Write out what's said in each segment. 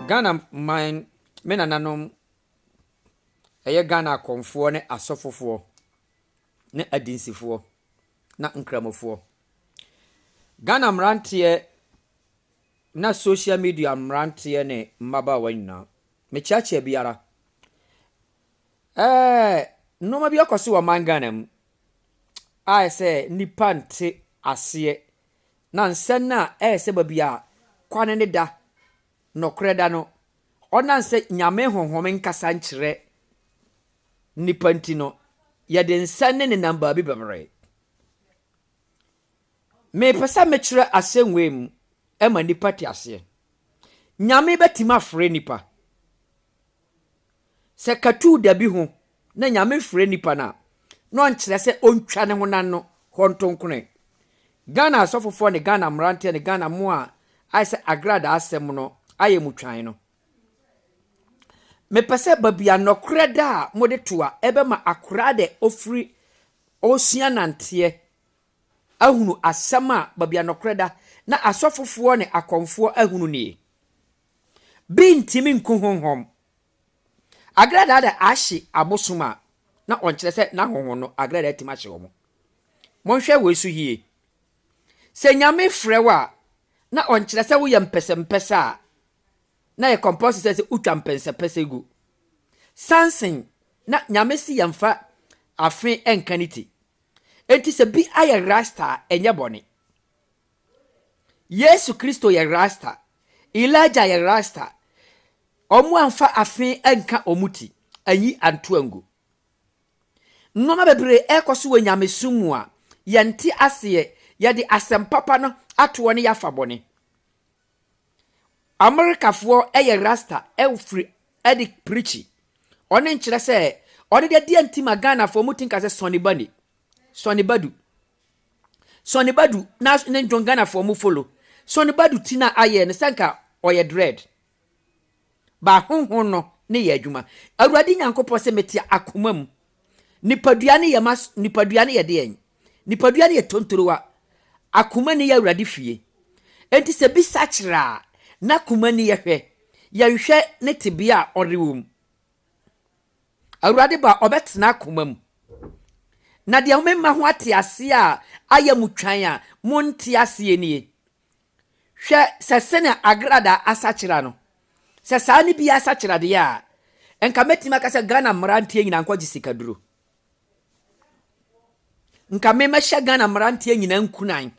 Ghana man, me nananom, ɛyɛ Ghana akɔmfoɔ ne asɔfofoɔ ne adinsifoɔ na nkramofoɔ. Ghana mmeranteɛ na social media mmeranteɛ ne mmabaawa nyinaa, mekyeakyea biara. Ɛɛ nneɛma bi akɔ so wɔ ɔman Ghana mu a ɛsɛ nnipa nte aseɛ na nsɛm no a ɛyɛ sɛ baabi a kwane ne da, nɔkorɛ da no, ɔnam sɛ Nyame honhom nkasa nkyerɛ nnipa nti no, yɛde nsɛm ne nenam baabi bebree. Mepɛ sɛ mekyerɛ asɛm wei mu ma nnipa te aseɛ. Nyame bɛtumi afrɛ nnipa. Sɛ katuu da bi ho na Nyame frɛ nipa no a, na ɔnkyerɛ sɛ ɔntwa ne ho n'ano hɔ ntonkone. Ghana asɔfofoɔ ne Ghana mmeranteɛ ne Ghana mo a ayɛ sɛ agradaa asɛm no ayɛ mo twan no, mepɛ sɛ baabi a nɔkorɛ da a mode to a ɛbɛma akoraa dɛ ɔfiri ɔresua nanteɛ ahunu asɛm a baabi a nɔkorɛ da na asɔfofoɔ ne akɔmfoɔ ahunu nie. Bi ntimi nku honhom. Agradaa de ahye abosom a, na ɔnkyerɛ sɛ n'ahonhom no agradaa atumi ahye wɔn. Monhwɛ wei so yie. Sɛ Nyame frɛ wo a, na ɔnkyerɛ sɛ woyɛ mpɛsɛmpɛsɛ a, na yɛ compulsory sɛ sɛ wotwa mpɛnsɛpɛsɛ gu. Samson, na Nyame se yɛmfa afe nka ne ti. Enti sɛ bi ayɛ rasta a, ɛnyɛ bɔne. Yesu Kristo yɛ rasta. Elijah yɛ rasta. Wɔn amfa afe anka wɔn ti, anyi anto angu. Nnoɔma bebree ɛrekɔ so wɔ nyamesom mu a yɛnte aseɛ, yɛde asɛm papa no atoɔ ne yɛafa bɔne. Amerikafoɔ yɛ rasta firi de preachi. Ɔno nkyerɛ sɛ ɔno deɛ deɛ nti ma Ghanafoɔ mo ti nka sɛ Sonny Bani, Sonny Badu. Sonny Badu na ne ndwom Ghanafoɔ mo follow. Sonny Badu ti na ayɛ no sɛ nka ɔyɛ dread. Ba honhom no ne yɛ adwuma. Awurade Nyankopɔn sɛ mete akoma mu. Nipadua no yɛ ma nipadua no yɛ deɛn? Nipadua no yɛ tontorowa. Akoma ni yɛ Awurade fie. Enti sɛ bi sakyera a, n'akoma ni yɛhwɛ. Yɛnhwɛ ne tebea a ɔrewɔ mu. Awurade ba a, ɔbɛtena akoma mu. Na deɛ memma ho ate aseɛ a ayɛ mo twan a monte aseɛ nie. Hwɛ sɛ sɛnea agradaa asakyera no, sɛ saa ne bi asakyera deɛ a, nka mɛtumi aka sɛ Ghana mmeranteɛ nyinaa nkɔgye sikaduro. Nka me mɛhyɛ Ghana mmeranteɛ nyinaa nkunan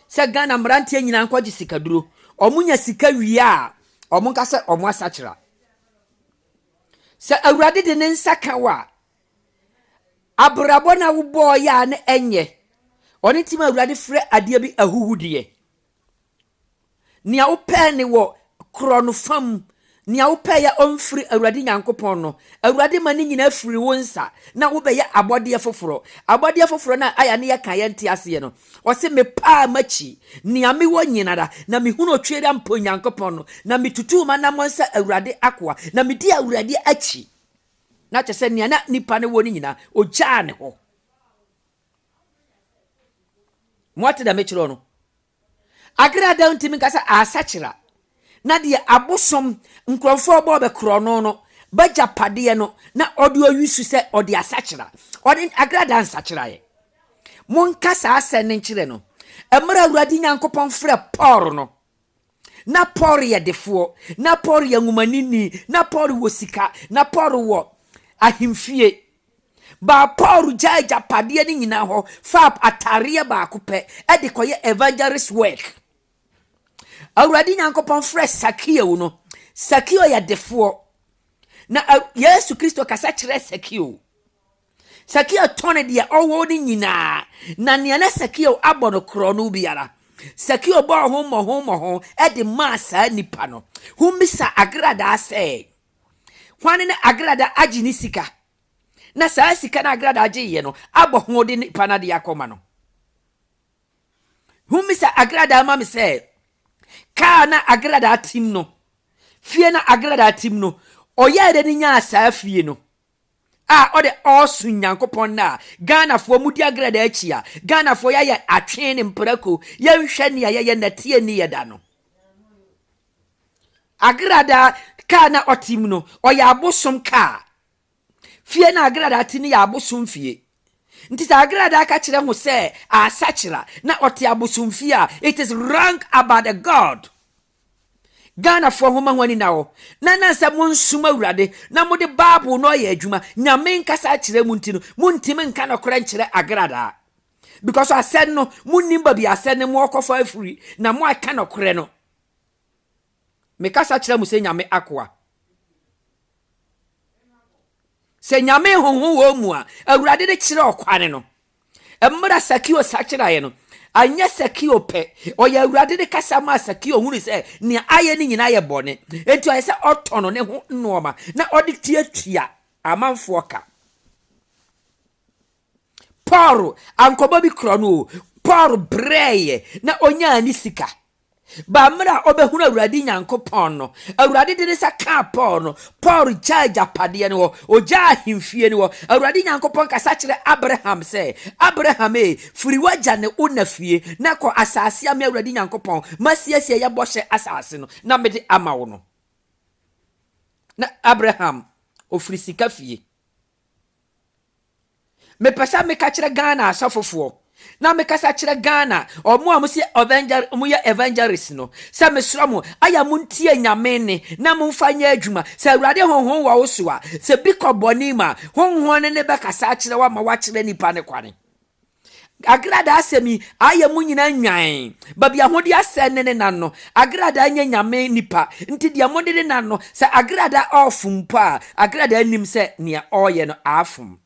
sɛ Ghana mmeranteɛ nyinaa nkɔgye sikaduro. Wɔn nya sika wie a, wɔn nka sɛ wɔn asakyera. Sɛ Awurade de ne nsa ka wo a, abrabɔ no a wobɔɔyɛ a na ɛnyɛ. Ɔno nti ma Awurade frɛ adeɛ bi ahuhudeɛ. Nea wopɛɛ ne wɔ korɔ no fam, nea wopɛɛ yɛ ɔmfiri Awurade Nyankopɔn no, Awurade ma ne nyinaa firi wo nsa na wobɛyɛ abɔdeɛ foforɔ. Abɔdeɛ foforɔ no a ayɛ ne yɛka yɛnte aseɛ no, ɔse mepaa m'akyi nea mewɔ nyinara, na mehunu otweera mpo Nyankopɔn no, na metutuu m'anammɔn sɛ Awurade akoa, na medii Awurade akyi. Na kyerɛ sɛ nea na nipa no wɔ no nyinaa, ogyaa ne hɔ. Moate dɛ mekyerɛ no? Agrada ntumi nka sɛ asakyera na deɛ abosom nkurɔfoɔ bɔɔ bɛ korɔno no bɛgyapadeɛ no na ɔde ɔyi su sɛ ɔde asakyera. Ɔde agrada nsakyeraeɛ. Monka saa asɛm no nkyerɛ no. Mmerɛ Awurade Nyankopɔn frɛ Paul no, Na Paul yɛ defoɔ, na Paul yɛ nwomanini, na Paul wɔ sika, na Paul wɔ ahemfie. Baa Paul gyaa agyapadeɛ no nyinaa hɔ faa ataareɛ baako pɛ de kɔyɛ evangelist work. Awurade Nyankopɔn frɛ Sakeo no, Sakeo yɛ defoɔ. Na Yesu Kristo kasa kyerɛ Sakeo. Sakeo tɔn deɛ ɔwɔ no nyinaa, na nea na Sakeo abɔ no korɔno biara, Sakeo bɔɔ ho mmɔho mmɔho de maa saa nipa no. Hommisa Agradaa sɛ, Hwan ne Agradaa agye ne sika? Na saa sika no Agradaa gyeeɛ no abɔ ho de nipa no adeɛ akɔma no. Hommisa Agradaa ma me sɛ, kaa na Agradaa tim no, fie na Agradaa tim no, ɔyɛɛ dɛ ne nyaa saa fie no? a ɔde ɔɔsom Nyankopɔn nnɛ a Ghanafoɔ mudi agradaa akyi a Ghanafoɔ yɛayɛ atwee ne mprako yɛnhwɛ nea yɛyɛ nnɛteɛ nni yɛ da no. Agradaa kaa na ɔte mu no, ɔyɛ abosom kaa. Fie na Agradaa te no yɛ abosom fie. Nti sɛ Agradaa ka kyerɛ ho sɛ asakyera na ɔte abosom fie a, it is wrong about the God. Ghanafoɔ homa ho ani na hɔ na na sɛ monsom Awurade na mode Bible no ɔyɛ adwuma, Nyame nkasa akyerɛ mu nti no, montimi nka nɔkorɛ nkyerɛ Agradaa. Because asɛm no, monnim baabi asɛm no mo ɔkɔfa afiri na mo aka nɔkorɛ no. Mekasa kyerɛ mo sɛ Nyame akoa. Sɛ Nyame honhom wɔ mu a, Awurade de kyerɛ ɔkwane no. Mmerɛ Sakeo sakyeraeɛ no, anyɛ Sakeo pɛ. Ɔyɛ Awurade de kasa maa Sakeo hunu sɛ nea ayɛ no nyinaa yɛ bɔne. Enti ɔyɛ sɛ ɔtɔn ne ho nnoɔma na ɔde tuatua amanfoɔ ka. Paul ankɔbɔ bi korɔ no o. Paul brɛeɛ na ɔnyaa ne sika. Ba mmerɛ a ɔbɛhunu Awurade Nyankopɔn no, Awurade de ne nsa kaa Paul no, Paul gyaa agyapadeɛ no hɔ, ɔgyaa ahemfie no hɔ. Awurade Nyankopɔn kasa kyerɛ Abraham sɛ, Abraham ee, firi w'agya ne wo na fie, na kɔ asase a me Awurade Nyankopɔn masiesie yɛ bɔhyɛ asase no, na mede ama wo no. Na Abraham, ɔfiri sika fie. Mepɛ sɛ meka kyerɛ Ghana asɔfofoɔ na mekasa kyerɛ Ghana ɔmo a mo evangel mo yɛ evangelist no sɛ mesrɛ mo, ayɛ mo ntie Nyame ne na momfa nyɛ adwuma. Sɛ Awurade honhom wɔ wo so a, sɛ bi kɔ bɔne mu a, honhom ne ne bɛkasa akyerɛ wo ama woakyerɛ nipa ne kwane. Agradaa asɛm yi ayɛ mo nyinaa nwan. Baabi a hode asɛn ne ne nan no, Agradaa nyɛ Nyame nipa. Nti deɛ mode ne nan no, sɛ Agradaa ɔɔfom mpo a, Agradaa nim sɛ nea ɔɔyɛ no aafom.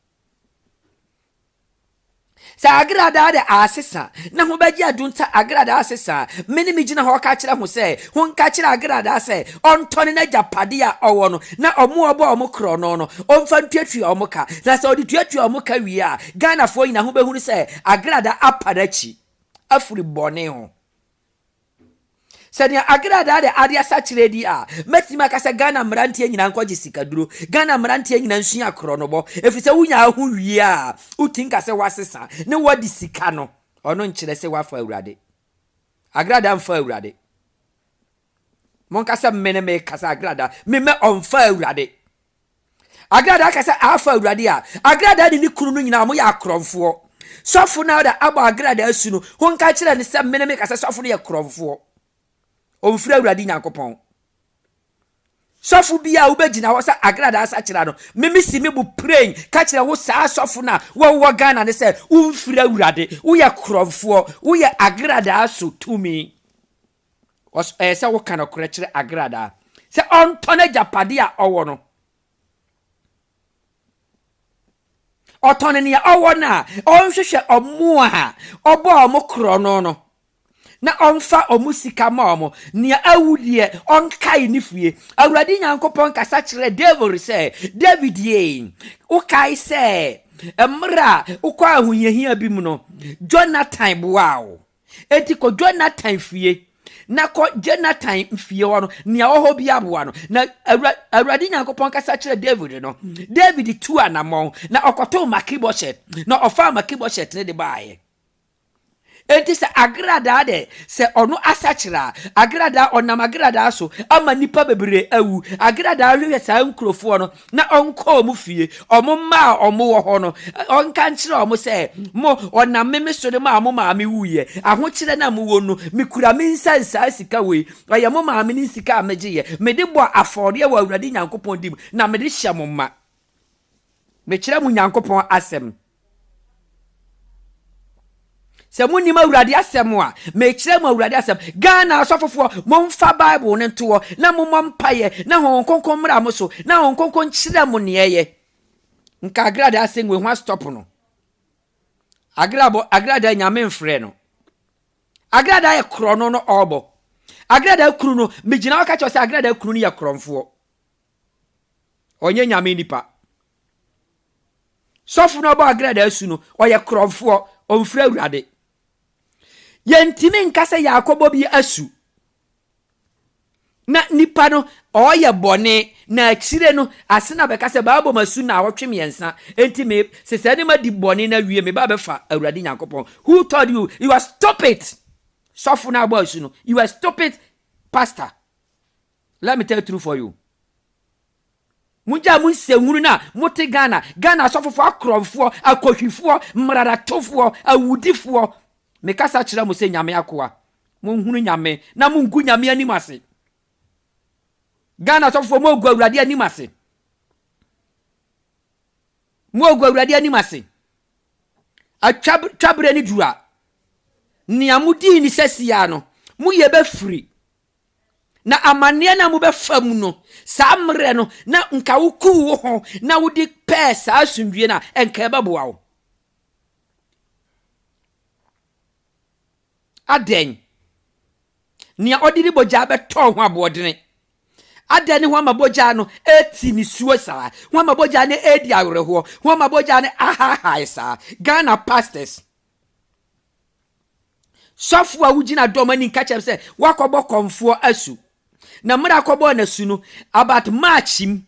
Sɛ Agradaa de asesa na ho bɛgye adunta Agradaa asesa a, me ne me gyina hɔ ka kyerɛ ho sɛ, ho nka kyerɛ Agradaa sɛ ɔntɔne n'agyapade a ɔwɔ no na ɔmo ɔbɔ ɔmo korɔ no no, ɔmfa ntuatua ɔmo ka. Na sɛ ɔde tuatua ɔmo ka wie a, Ghanafoɔ nyinaa ho bɛhunu sɛ Agradaa apa n'akyi afiri bɔne ho. Sɛnea Agradaa de ade asakyerɛ di a, mɛtumi aka sɛ Ghana mmeranteɛ nyinaa nkɔgye sikaduro, Ghana mmeranteɛ nyinaa nsua korɔnobɔ, ɛfiri sɛ wonya ho wie a, wotim ka sɛ woasesa ne woadi sika no, ɔno nkyerɛ sɛ woafa Awurade. Agradaa mfa Awurade. Monka sɛ me ne meka sɛ Agradaa, memmɛ ɔmfa Awurade. Agradaa ka sɛ afa Awurade a, Agradaa ne ne kunu no nyinaa wɔyɛ akorɔmfoɔ. Sɔfo no a abɔ Agradaa asu no, honka kyerɛ no sɛ me ne meka sɛ sɔfo no yɛ korɔmfoɔ. Ɔmfiri Awurade Nyankopɔn. Sɔfo bi a wobɛgyina hɔ sɛ Agradaa asakyera no, me mesi me bo praying ka kyerɛ wo saa sɔfo no a wɔwɔ Ghana ne sɛ womfiri Awurade, woyɛ korɔmfoɔ, woyɛ Agradaa so tumi. Ɛyɛ sɛ woka nokorɛ kyerɛ Agradaa sɛ ɔntɔ n'agyapade a ɔwɔ no. Ɔtɔn nea ɔwɔ no a, ɔnhwehwɛ ɔmo a ɔbɔ ɔmo korɔ no no na ɔmfa ɔmo sika ma ɔmo. Nea awu deɛ, ɔnkae ne fie. Awurade Nyankopɔn kasa kyerɛ David sɛ, David ye, wokae sɛ mmerɛ a wokɔ ahohiahia bi mu no, Jonathan boaa wo. Enti kɔ Jonathan fie, na kɔ Jonathan fie hɔ no, nea ɔwɔ hɔ bi aboa no. Na Awurade Nyankopɔn kasa kyerɛ David no, David tu anammɔn, na ɔkɔtoo Mephibosheth, na ɔfaa Mephibosheth ne de baeɛ. Enti sɛ Agradaa de, sɛ ɔno asakyera a, Agradaa ɔnam Agradaa so ama nnipa bebree awu. Agradaa hwehwɛ saa nkurofoɔ no na ɔnkɔ ɔmo fie, ɔmo mma a ɔmo wɔ hɔ no, ɔnka nkyerɛ ɔmo sɛ, mo, ɔnam me me so de maa mo maame wuiɛ. Ahokyerɛ no a mowɔ no, mekura me nsa nsaa sika wei. Ɔyɛ mo maame ne sika a megyeeɛ. Mede bɔ afɔreɛ wɔ Awurade Nyankopɔn dim, na mede hyɛ mo ma. Mekyerɛ mo Nyankopɔn asɛm. Sɛ monim Awurade asɛm a, mekyerɛ mo Awurade asɛm. Ghana asɔfofoɔ, momfa Bible no nto hɔ na mommɔ mpaeɛ na Honhom Kronkron mmra mo so na Honhom Kronkron nkyerɛ mo nea ɛyɛ. Nka Agradaa asɛm wei ho astop no. Agrabɔ, Agradaa Nyame mfrɛ no. Agradaa yɛ korɔno no ɔrebɔ. Agradaa kunu no, megyina hɔ ka kyerɛ sɛ Agradaa kunu no yɛ korɔmfoɔ. Ɔnyɛ Nyame nipa. Sɔfo no ɔbɔ Agradaa asu no, ɔyɛ korɔmfoɔ, ɔmfiri Awurade. Yɛntumi nka sɛ yɛakɔbɔ bi asu na nipa no ɔyɛ bɔne na akyire no ase na bɛka sɛ baabɔ ma asu na awɔtwe mmiɛnsa, enti me sɛ sɛ ne ma di bɔne na wie me ba bɛfa Awurade Nyankopɔn. Who told you? You are stupid. Sɔfo no abɔ asu no, you are stupid pastor. Let me tell you true for you. Mongyaa mo nsɛnhunu no a mote Ghana, Ghana asɔfofoɔ akorɔmfoɔ, akɔhwifoɔ, mmraratofoɔ, awudifoɔ. Mekasa kyerɛ mo sɛ Nyame akoa. Monhunu Nyame na mongu Nyame anim ase. Ghana asɔfofoɔ mogu Awurade anim ase. Mogu Awurade anim ase. Atwa twaberɛ no duru a, nea modii ne sɛsia no, moyɛ bɛfiri. Na amanneɛ no a mobɛfa mu no, saa mmerɛ no, na nka wokuu wo ho na wode pɛɛ saa asomdwie no a, ɛnka ɛbɛboa wo. Adɛn? Nea ɔde ne bogyaa bɛtɔɔ ho aboɔdene. Adɛn ne ho ama bogyaa no ɛti nisuo saa? Ho ama bogyaa no ɛdi awerɛhoɔ? Ho ama bogyaa no ahaahae saa? Ghana pastors. Sɔfo a wogyina dɔm ani nka kyerɛ sɛ wakɔbɔ kɔmfoɔ asu. Na mmerɛ akɔbɔɔ n'asu no, about March mu,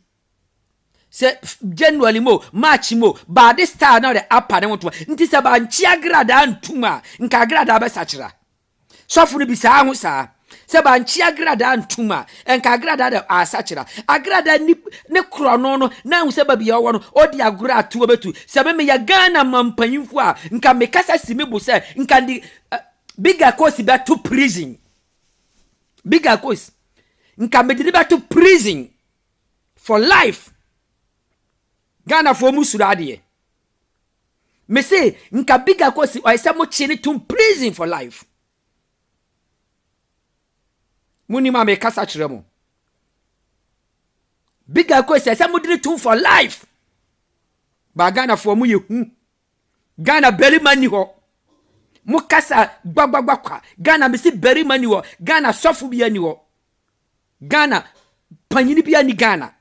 sɛ January mu o, March mu o, baade style na ɔde apa ne ho to. Nti sɛ bankye agradaa ntum a, nka agradaa bɛsakyera. Sɔfo no bisaa ho saa. Sɛ bankye agradaa ntum a, nka agradaa de asakyera. Agradaa ni ne korɔno no, na ahu sɛ baabi a ɔwɔ no, ɔdi agorɔ a toɔ bɛtu. Sɛ me meyɛ Ghana mampanyimfo a, nka mekasa si me bo sɛ, nka de uh, Bigger Kosi bɛto prison. Bigger Kosi. Nka mede ne bɛto prison for life. Ghanafoɔ mu suro adeɛ. Mese nka Bigger Kosi ɔyɛ sɛ mokye ne tom prison for life. Munim a mekasa kyerɛ mo. Bigger Kosi ɛsɛ mode ne tom for life. Ba Ghanafoɔ mo yɛ hu. Ghana barima ni hɔ. Mo kasa gbagbagba kwa. Ghana mesi barima ni hɔ. Ghana sɔfo bi ani hɔ. Ghana panyini bi ani Ghana.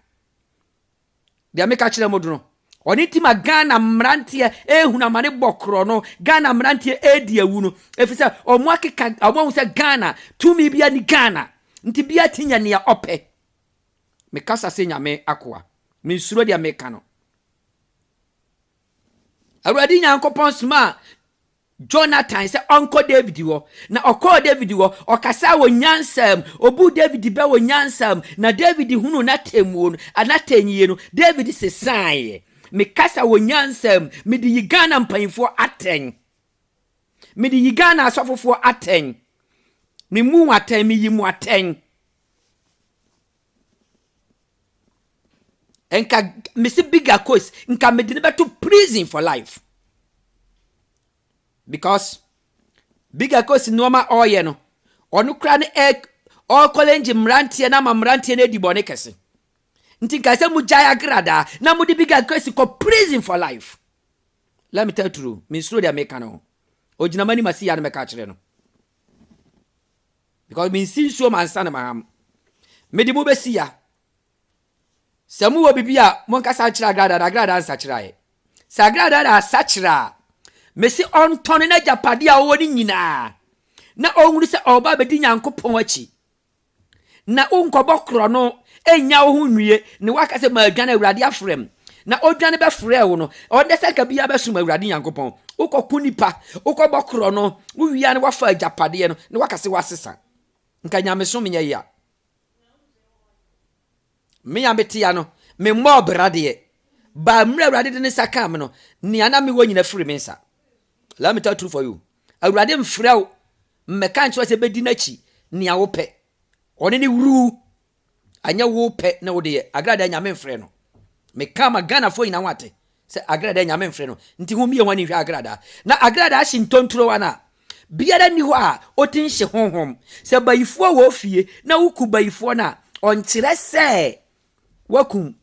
Deɛ meka kyerɛ mo no, ɔne nti ma Ghana mmeranteɛ ehunu amane bɔ korɔ no, Ghana mmeranteɛ edi awu no, ɛfiri sɛ ɔmo akeka, ɔmo ahu sɛ Ghana tumi bi ani Ghana, nti bi ati nya nea ɔpɛ. Mekasa sɛ Nyame akoa, mensuro deɛ meka no. Awurade Nyankopɔn soma Jonathan sɛ ɔnkɔ David hɔ. Na ɔkɔɔ David hɔ, ɔkasaa wɔ nyansa mu, obuu David bɛ wɔ nyansa mu, na David hunu n'atemmuo no, n'atɛnyie no, David sesaeɛ. Mekasa wɔ nyansa mu, mede yi Ghana mpanyinfoɔ atɛn. Mede yi Ghana asɔfofoɔ atɛn. Memu wɔn atɛn, meyi mu atɛn. Nka mesi Bigger Kosi, nka mede ne bɛto prison for life. Because Bigger Kosi nneɛma ɔreyɛ no, ɔno kora ne ɛ ɔrekɔlɛngye mmeranteɛ no ama mmeranteɛ no adi bɔne kɛse. Nti nka sɛ mogyae agradaa na mode Bigger Kosi kɔ prison for life. Let me tell you true, mensuro deɛ meka no ho. Ogyina m'anim asi ya no mɛka akyerɛ no. Because mensi nsuo ma nsa ne maham. Mede mo bɛsi ya. Sɛ mowɔ biribi a monkasa nkyerɛ agradaa na agradaa nsakyeraeɛ. Sɛ agradaa na asakyera a, mese ɔntɔne n'agyapadeɛ a ɔwɔ no nyinaa na ɔnhunu sɛ ɔreba abɛdi Nyankopɔn akyi. Na wonkɔbɔ korɔno nnya wo ho nwie na woaka sɛ madwane Awurade afrɛ m. Na ɔdwane bɛfrɛɛ wo no, ɔndɛ sɛ nka biara bɛsom Awurade Nyankopɔn. Wokɔko nipa, wokɔbɔ korɔno, wowia na woafa agyapadeɛ no na woaka sɛ woasesa. Nka nyamesom nyɛ ya. Me a mete ya no, memmɔɔ bra deɛ. Baa mmerɛ Awurade de ne nsa kaa me no, nea na mewɔ nyina firi me nsa. Let me tell truth for you. Awurade mfrɛ wo mmɛka nkyerɛ sɛ bɛdi n'akyi nea wopɛ. Ɔne ne wuru. Anyɛ wo pɛ na wode yɛ. Agrada Nyame mfrɛ no. Meka ma Ghanafoɔ nyina ho ate sɛ Agrada Nyame mfrɛ no. Nti ho mmie ho ani nhwɛ Agrada. Na Agrada ahye ntonturowa no a, biara nni hɔ a ɔti nhye honhom. Sɛ bayifoɔ wɔ fie na woku bayifoɔ no a, ɔnkyerɛ sɛ wakum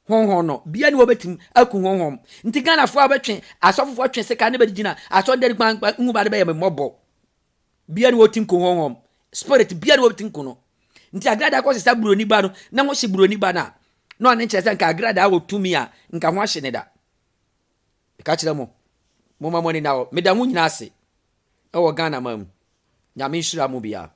honhom no. Bia ne wɔbɛtumi aku honhom. Nti Ghanafoɔ a wɔbɛtwe asɔfofoɔ twe sika ne bɛde gyina asɔndɛre kwan nhu ba no bɛyɛ me mmɔbɔ. Bia ne wɔti nku honhom. Spirit bia ne wɔti nku no. Nti Agrada kɔ sesa buroni ba no na ho hye buroni ba no a, na ɔne nkyerɛ sɛ nka Agrada wɔ tumi a nka ho ahye ne da. Meka kyerɛ mo, momma mo ani nna hɔ. Meda mo nyinaa ase wɔ Ghana man mu. Nyame nhyira mo biara.